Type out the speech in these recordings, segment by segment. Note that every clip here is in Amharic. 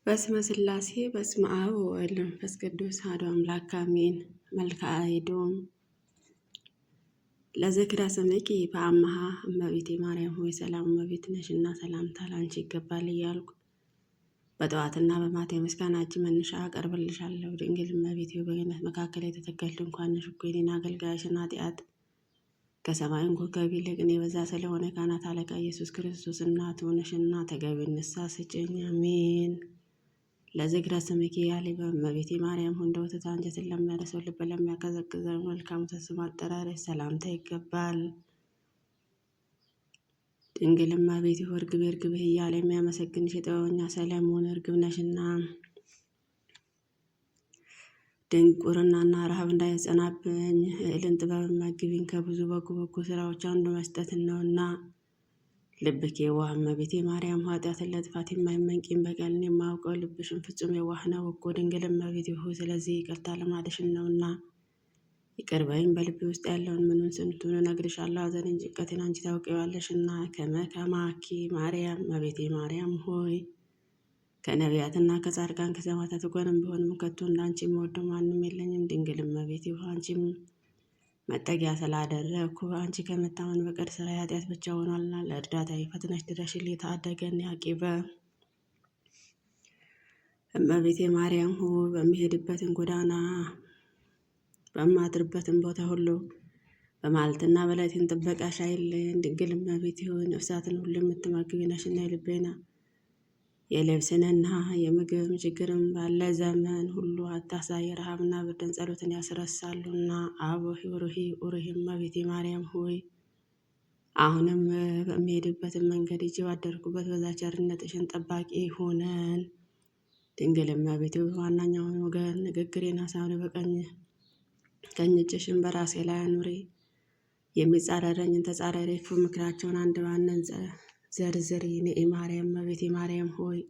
በስመ ስላሴ በስመ አብ ወወልድ ወመንፈስ ቅዱስ አሐዱ አምላክ አሜን። መልክዓ ኤዶም። ለዝክረ ስምኪ በአምሃ እመቤቴ ማርያም ሆይ ሰላም እመቤት ነሽና ሰላምታ ላንቺ ይገባል እያልኩ በጠዋትና በማታ የምስጋና እጅ መንሻ አቀርብልሻለሁ። ድንግል እመቤቴ በገነት መካከል የተተከልሽ ድንኳን ነሽ እኮ የእኔን አገልጋይሽን ኃጢአት ከሰማይን ኮከብ ይልቅ እኔ በዛ ስለሆነ ካህናት አለቃ ኢየሱስ ክርስቶስ እናቱ ነሽና ተገቢውን ንስሐ ስጭኝ። አሜን። ለዝክረ ስምኪ ያሌ በእመቤቴ ማርያም ሆይ እንደ ወተት አንጀትን ለሚያረሰው ልብ ለሚያቀዘቅዘው መልካም ስም አጠራርሽ ሰላምታ ይገባል። ድንግል እመቤቴ ሆይ እርግቤ እርግብህ እያለ የሚያመሰግንሽ የጥበበኛ ሰለሞን እርግብ ነሽና ድንቁርናና ረሃብ እንዳይጸናብኝ እህልን ጥበብ መግቢኝ። ከብዙ በጎ በጎ ስራዎች አንዱ መስጠትን ነውና። ልብክ የዋህ እመቤቴ ማርያም ኃጢአትን ለጥፋት የማይመኝ ቂም በቀልን የማያውቀው ልብሽን ፍጹም የዋህ ነው እኮ። ድንግል እመቤቴ ሆይ ስለዚህ ይቅርታ ልማድሽን ነውና ይቅር በይኝ። በልቤ ውስጥ ያለውን ምኑን ስንቱን እነግርሻለሁ። ሐዘኔን ጭንቀቴን አንቺ ታውቂዋለሽና። ከመ ከማኪ ማርያም እመቤቴ ማርያም ሆይ ከነቢያትና ከጻድቃን ከሰማዕታት ጎንም ቢሆንም ከቶ እንዳንቺ የምወደው ማንም የለኝም። ድንግል እመቤቴ ሆይ አንቺም መጠጊያ ስላደረግኩ አንቺ ከመታመን በቀር ስራ ኃጢአት ብቻ ሆኗልና ለእርዳታ ፈጥነሽ ድረሽልኝ። ታደገን ያቂበ እመቤቴ ማርያም ሆይ በሚሄድበትን ጎዳና በማድርበትን ቦታ ሁሉ በማለትና በሌሊትን ጥበቃሽ አይለየን። ድንግል እመቤቴ ሆይ ነፍሳትን ሁሉ የምትመግቢ ነሽና የልቤና የልብስንና የምግብ ችግርም ባለ ዘመን ሁሉ አታሳይ። ረሃብና ብርድን ጸሎትን ያስረሳሉና። አቡሂ ሩሂ ኡሩሂ እመቤቴ ማርያም ሆይ አሁንም በሚሄድበትን መንገድ እጅ ባደርኩበት በዛ ቸርነትሽን ጠባቂ ሆነን። ድንግል እመቤቴ ዋናኛውን ወገን ንግግሬን አሳምሪ፣ በቀኝ ቀኝ እጅሽን በራሴ ላይ አኑሪ። የሚጻረረኝን ተጻራሪ ክፉ ምክራቸውን አንድ ባነን ዘርዝሪ። ንኢ ማርያም እመቤቴ ማርያም ሆይ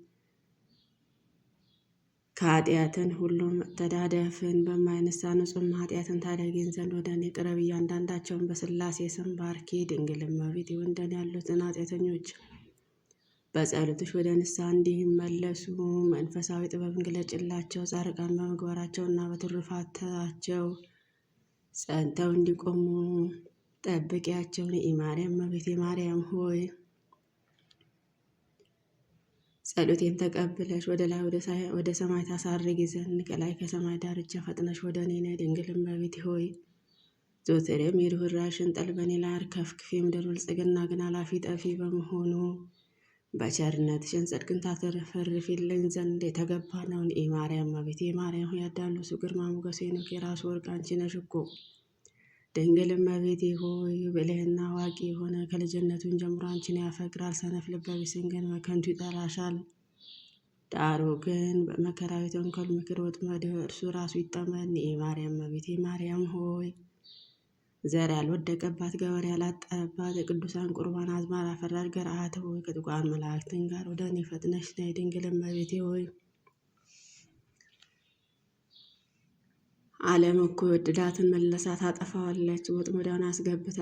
ከኃጢአትን ሁሉ መተዳደፍን በማይነሳ ንጹሕ ኃጢአትን ታደርጊን ዘንድ ወደ እኔ ቅረብ። እያንዳንዳቸውን በሥላሴ ስም ባርኪ። ድንግል እመቤቴ ወንደን ያሉትን ኃጢአተኞች በጸሎትሽ ወደ ንስሐ እንዲመለሱ መንፈሳዊ ጥበብን ግለጭላቸው። ጻድቃን በምግባራቸውና በትሩፋታቸው ጸንተው እንዲቆሙ ጠብቂያቸው። ንኢ ማርያም እመቤቴ ማርያም ሆይ ጸሎቴን ተቀብለሽ ወደ ላይ ወደ ሰማይ ታሳርጊ ዘንድ ከላይ ከሰማይ ዳርቻ ፈጥነሽ ወደ እኔ ነይ። ድንግል እመቤቴ ሆይ ዘወትር የርኅራኄሽን ጠል በእኔ ላይ አርከፍክፊ። የምድር ብልጽግና ግን አላፊ ጠፊ በመሆኑ በቸርነትሽን ጽድቅን ታተረፈርፊልኝ ዘንድ የተገባ ነው። ንኢ ማርያም እመቤቴ ማርያም ሆይ ያዳሉሱ ግርማ ሞገሴ ነው የራሱ ወርቅ አንቺ ነሽ እኮ። ድንግል እመቤቴ ሆይ ብልህና አዋቂ የሆነ ከልጅነቱን ጀምሮ አንቺን ያፈቅራል። ሰነፍ ልበ ቢስን ግን በከንቱ ይጠላሻል። ዳሩ ግን በመከራዊ ተንኮል ምክር ወጥመድ እርሱ ራሱ ይጠመድ። ንኢ ማርያም እመቤቴ ማርያም ሆይ ዘር ያልወደቀባት ገበር ያላጠረባት የቅዱሳን ቁርባን አዝማራ አፈራሽ ገርአት ሆይ ከጥቋን መላእክትን ጋር ወደ እኔ ፈጥነሽ ነይ። ድንግል እመቤቴ ሆይ ዓለም እኮ የወደዳትን መለሳ ታጠፋዋለች። ወጥመዷን አስገብታ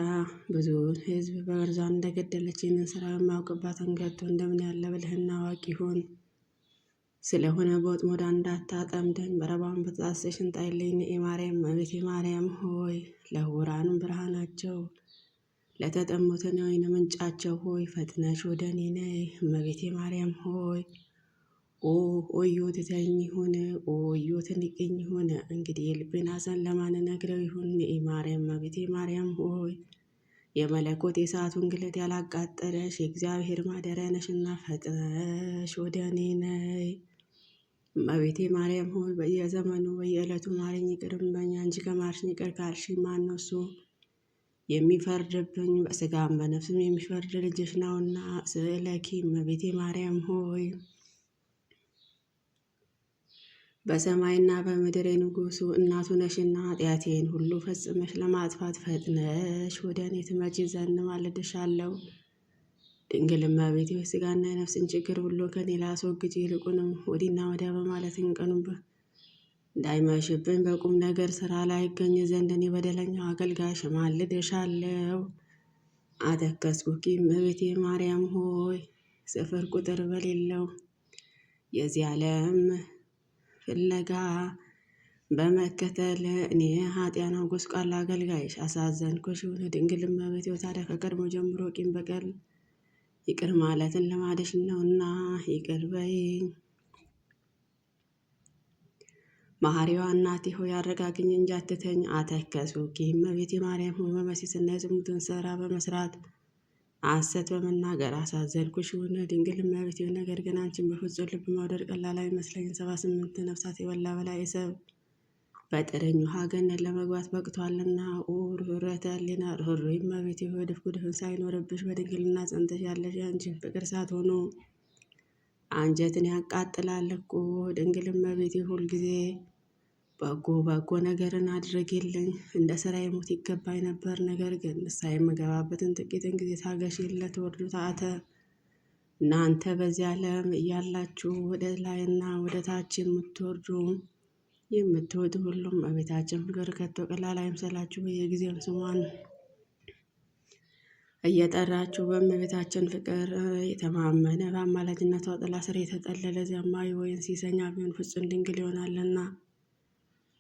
ብዙ ሕዝብ በመርዟ እንደገደለች ይህንን ስራ የማያውቅባትን ከቶ እንደምን ያለ ብልህና አዋቂ ይሆን? ስለሆነ በወጥመዷ እንዳታጠምደኝ በረባን በተጣሰሽን ጣይልኝ። ንኢ ማርያም እመቤቴ ማርያም ሆይ ለዕውራንም ብርሃናቸው ለተጠሙትን የወይን ምንጫቸው ሆይ ፈጥነሽ ወደ እኔ ነይ። እመቤቴ ማርያም ሆይ ኦ ኦዮ ትተኝ ይሁን ኦዮ ትንቅኝ ይሁን። እንግዲህ የልቤን ሐዘን ለማን ነግረው ይሁን? ንኢ ማርያም እመቤቴ ማርያም ሆይ የመለኮት የእሳቱን ግለት ያላቃጠለሽ የእግዚአብሔር ማደሪያ ነሽና ፈጥነሽ ወደ እኔ ነይ። እመቤቴ ማርያም ሆይ በየዘመኑ በየዕለቱ ማረኝ ይቅርም በኝ። አንቺ ከማርሽኝ ይቅር ካልሽኝ ማን ነው እሱ የሚፈርድብኝ? በስጋም በነፍስም የሚፈርድ ልጅሽ ነውና። ስእለኪ እመቤቴ ማርያም ሆይ በሰማይና በምድር የንጉሱ እናቱ ነሽና ኃጢአቴን ሁሉ ፈጽመሽ ለማጥፋት ፈጥነሽ ወደ እኔ ትመጪ ዘንድ ማልድሻለሁ። ድንግል እመቤቴ ሆይ ሥጋና የነፍስን ችግር ሁሉ ከኔ ላስወግጅ፣ ይልቁንም ወዲና ወዲያ በማለት እንቀኑብ እንዳይመሽብኝ በቁም ነገር ስራ ላይ ይገኝ ዘንድ እኔ በደለኛው አገልጋይሽ እማልድሻለሁ። አተከስኩኪ እመቤቴ ማርያም ሆይ ስፍር ቁጥር በሌለው የዚህ ዓለም ፍለጋ በመከተል እኔ ኃጢያና ጎስቋላ አገልጋይሽ አሳዘንኩሽ። ድንግል እመቤቴ ታዲያ ከቀድሞ ጀምሮ ቂም በቀል ይቅር ማለትን ልማድሽ ነውና ይቅር በይኝ። መሐሪዋ እናቴ ሆይ አረጋግኝ እንጂ አትተኝ። አተከሱኪ እመቤቴ ማርያም ሆይ በመሲስና የዝሙትን ስራ በመስራት ሐሰት በመናገር አሳዘንኩሽ። ይሁን ድንግል እመቤቴ፣ ነገር ግን አንቺን በፍጹም ልብ መውደድ ቀላል አይመስለኝም። 78 ነፍሳት የበላ በላይ ሰብ በጥርኝ ውሃ ገነት ለመግባት በቅቷልና። ርኅሩኅ ሕሊና ርኅሩኅ እመቤቴ ሆይ ጉድፍን ሳይኖርብሽ በድንግልና ጸንተሽ ያለሽ የአንቺን ፍቅር እሳት ሆኖ አንጀትን ያቃጥላል እኮ። ድንግል እመቤቴ ሁልጊዜ በጎ በጎ ነገርን አድርጊልኝ። እንደ ሥራዬ ሞት ይገባኝ ነበር። ነገር ግን ንስሐ የምገባበትን ጥቂትን ጊዜ ታገሺኝ። ለትወርዱ ታዕተ እናንተ በዚህ ዓለም እያላችሁ ወደ ላይና ወደ ታች የምትወርዱ የምትወጡ ሁሉም እመቤታችን ፍቅር ከቶ ቀላል አይምሰላችሁ። በየጊዜው ስሟን እየጠራችሁ በእመቤታችን ፍቅር የተማመነ በአማላጅነቷ ጥላ ስር የተጠለለ ዘማዊ ወይን ሲሰኛ ቢሆን ፍጹም ድንግል ይሆናልና።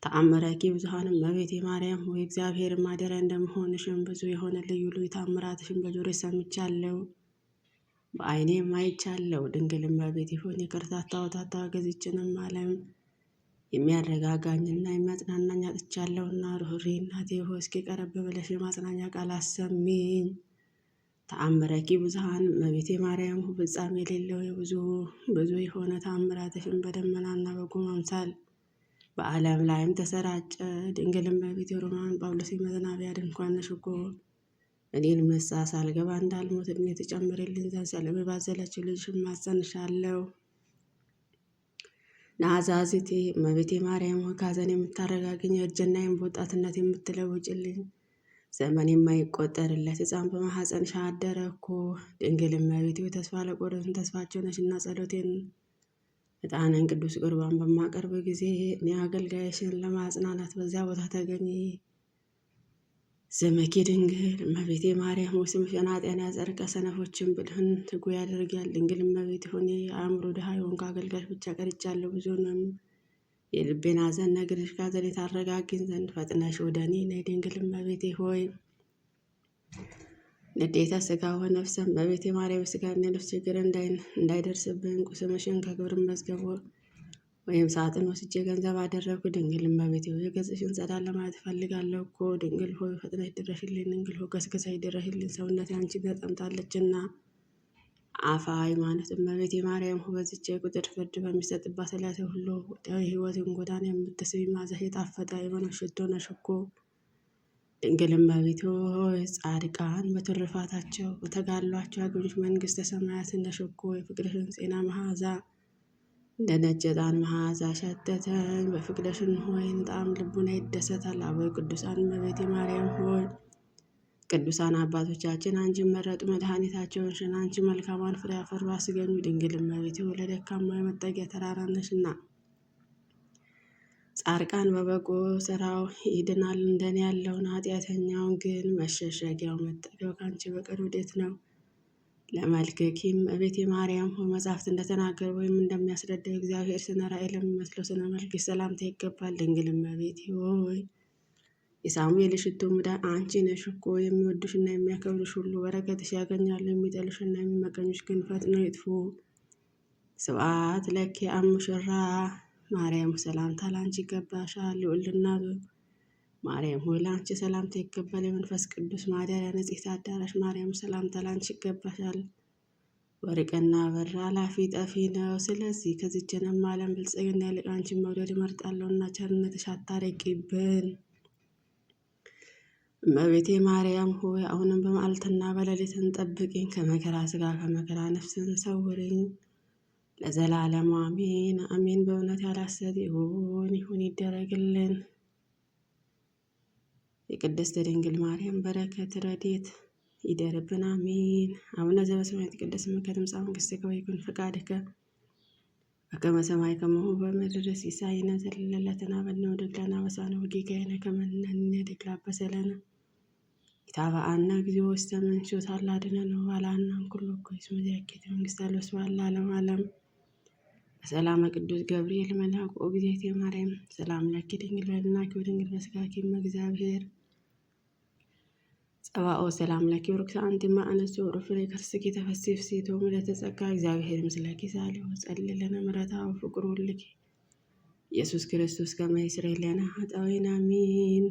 ተአምረኪ ብዙኃን እመቤቴ ማርያም ሆይ እግዚአብሔር ማደሪያ እንደመሆንሽም ብዙ የሆነ ልዩ ልዩ ተአምራትሽን በጆሮዬ ሰምቻለሁ፣ በዓይኔም አይቻለሁ። ድንግል እመቤቴ ሆይ ይቅርታ ታወታታ ገዝችንም ዓለም የሚያረጋጋኝና የሚያጽናናኝ አጥቻለሁና ርኅሩኅ እናቴ ሆይ እስኪ ቀረብ ብለሽ የማጽናኛ ቃል አሰሚኝ። ተአምረኪ ብዙኃን እመቤቴ ማርያም ሆይ ፍጻሜ የሌለው የብዙ ብዙ የሆነ ተአምራትሽን በደመናና በጉም አምሳል በዓለም ላይም ተሰራጨ። ድንግል እመቤቴ ሮማን ጳውሎስ የመዝናቢያ ድንኳን ነሽ እኮ። እኔን መሳ ሳልገባ እንዳልሞት እድሜ ትጨምርልኝ ዘንድ ሰላም ባዘለችው ልጅሽ እማጸንሻለሁ። ናዛዚቴ እመቤቴ ማርያም ሆይ ከሐዘን የምታረጋግኝ እርጅናዬን በወጣትነት የምትለውጭልኝ ዘመን የማይቆጠርለት ሕፃን በማኅፀንሽ አደረ እኮ። ድንግል እመቤቴ ሆይ ተስፋ ለቆረጡን ተስፋቸው ነሽና ጸሎቴን ዕጣንን ቅዱስ ቁርባን በማቀርብ ጊዜ እኔ አገልጋይሽን ለማጽናናት በዚያ ቦታ ተገኚ። ስምኪ ድንግል እመቤቴ ማርያም ሆይ ስምሽን ኃጥአን ያጸድቀ ሰነፎችን ብልህን ትጉ ያደርጋል። ድንግል እመቤቴ ሆይ የአእምሮ ድሃ የሆንኩ አገልጋይሽ ብቻ ቀርቻለሁ። ብዙንም የልቤን ሐዘን ነግሬሽ ከሐዘኔ ታረጋጊኝ ዘንድ ፈጥነሽ ወደ እኔ ነይ። ድንግል እመቤቴ ሆይ ንዴተ ሥጋ ወነፍሰ እመቤቴ ማርያም ሥጋና የነፍስ ችግር እንዳይደርስብን ስምሽን ከግብር መዝገብ ወይም ሳጥን ወስጄ ገንዘብ አደረግኩ። ድንግል እመቤቴ ሆይ የገጽሽን ጸዳል ለማየት እፈልጋለሁ እኮ። ድንግል ሆይ ፈጥነሽ ድረሽልኝ። ድንግል ሆይ ገስግሰሽ ድረሽልኝ፣ ሰውነቴ አንቺን ተጠምታለችና። አፈ ሃይማኖት እመቤቴ ማርያም ሆይ በዚች የቁጥር ፍርድ በሚሰጥባት ዕለት ሁሉ ሕይወትን ጎዳና የምትስቢ መዓዛሽ የጣፈጠ ሃይማኖት ሽቶ ነሽ እኮ። ድንግል እመቤቴ ሆይ ጻድቃን በትሩፋታቸው በተጋድሏቸው ያገኙት መንግሥተ ሰማያትን ነሽ እኮ። የፍቅርሽን ጼና መዓዛ እንደ ነጭ ዕጣን መዓዛ ሸተተኝ። በፍቅርሽን ሆይ ጣም ልቡና ይደሰታል። አበው ቅዱሳን እመቤቴ ማርያም ሆይ ቅዱሳን አባቶቻችን አንቺን መረጡ፣ መድኃኒታቸውን ሽን አንቺ መልካሟን ፍሬ አፈሩ አስገኙ። ድንግል እመቤቴ ሆይ ለደካማ የመጠጊያ ተራራ ነሽና ጻድቃን በበጎ ስራው ይድናል። እንደኔ ያለውን ኃጢአተኛውን ግን መሸሸጊያው መጠጊያው ከአንቺ በቀር ወዴት ነው? ለመልክኪም እመቤቴ ማርያም ሆይ መጻሕፍት እንደተናገሩ ወይም እንደሚያስረዳው እግዚአብሔር ስነ ራእይ ለሚመስለው ስነ መልክሽ ሰላምታ ይገባል። ድንግል እመቤቴ ሆይ የሳሙኤል ሽቱ ሙዳ አንቺ ነሽ እኮ። የሚወዱሽና የሚያከብሩሽ ሁሉ በረከትሽ ያገኛሉ። የሚጠሉሽና የሚመቀኙሽ ግን ፈጥነው ይጥፉ። ስብሐት ለኪ አሙሽራ ማርያም ሰላምታ ላንቺ ይገባሻል። ልዑልና ማርያም ሆይ ላንቺ ሰላምታ ይገባል። የመንፈስ ቅዱስ ማደሪያ ንጽሕት አዳራሽ ማርያም ሰላምታ ላንቺ ይገባሻል። ወርቅና ብር ኃላፊ ጠፊ ነው። ስለዚህ ከዚችንም ዓለም ብልጽግና ይልቅ አንቺን መውደድ እመርጣለሁና ቸርነትሽ አታርቂብን። እመቤቴ ማርያም ሆይ አሁንም በመዓልትና በሌሊትን ጠብቂኝ፣ ከመከራ ስጋ ከመከራ ነፍስን ሰውሪኝ። ለዘላለሙ አሜን አሜን። በእውነት ያላሰት ይሁን ይሁን ይደረግልን። የቅድስት ድንግል ማርያም በረከት ረድኤት ይደርብን፣ አሜን። አቡነ ዘበሰማያት ይትቀደስ ስምከ ትምጻእ መንግሥትከ ወይኩን ፈቃድከ በከመ በሰማይ ከማሁ በምድር ሲሳየነ ዘለለዕለትነ ሀበነ ወኅድግ ለነ አበሳነ ወጌጋየነ ከመ ንሕነኒ ንኅድግ ለአበሰለነ ኢታብአነ እግዚኦ ውስተ መንሱት አላ አድኅነነ ወባልሐነ እምኩሉ እኩይ እስመ ዚአከ መንግሥተ ወስብሐት ለዓለመ ዓለም። በሰላመ ቅዱስ ገብርኤል መልአክ ኦ እግዝእትየ ማርያም ሰላም ለኪ ድንግል በሕሊናኪ ወድንግል በሥጋኪ እመ እግዚአብሔር ጸባኦ ሰላም ለኪ ቡርክት አንቲ እምአንስት ወፍሬ ከርስኪ ተፈሥሒ ፍሥሕት ወምልዕተ ጸጋ እግዚአብሔር ምስለኪ ሳሊ ወጸልይ ለነ ምሕረተ ወፍቅሩ ልኪ ኢየሱስ ክርስቶስ ከመ ይስረይ ለነ ኃጣውኢነ አሜን።